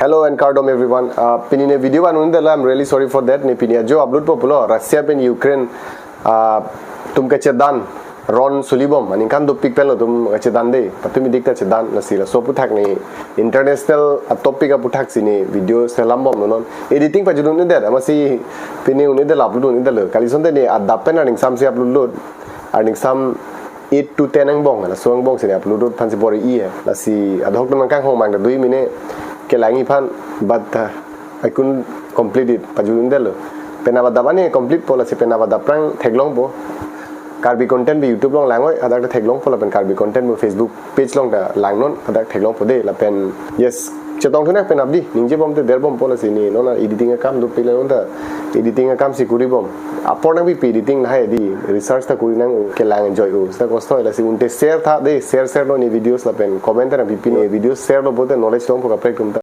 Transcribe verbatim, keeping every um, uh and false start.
Hello and kardom everyone. Uh, pini ne video an un-edetlo, I'm really sorry for that. Ne pini ajo upload po pulo, Russia pen Ukraine, uh, atum kachedan ron solibom, aningkan dopik penlo atum kachedan de. Patumi dik ta chedan, lasi laso aputhak ne international, uh, topic aputhak si ne video selam bomlo non. Editing pajut un-edet, amatsi pini un-edet, upload un-edetlo. Kali asonte ne adap pen arningsam si upload lo. Arningsam eight to ten angbong, laso angbong si ne upload aphansi bor-i he. Lasi adhoc nangkanghon mang ta dui mine kelang iphan, but, uh, I couldn't complete it, pajut un-edetlo. Penap adap an ne complete po, lasi penap adap aphrang theklongpo. Karbi Content pi YouTube along lang-oi, hadak ta theklongpo lapen Karbi Content pu Facebook page along ta langnon, hadak theklongpo de, lapen yes, chetongthu nang penap di, ningje bom te der bompo, lasi ne non editing akam dopik la non ta editing akam si kuri bom. Apor nangpipi editing lahai di, research ta kuri nang, kelang enjoy-o, seta kosto, lasi un-e share tha de, share share lo ne videos lapen comment ta nangpipi, ne videos share lo pote knowledge longpo kaprek atum ta.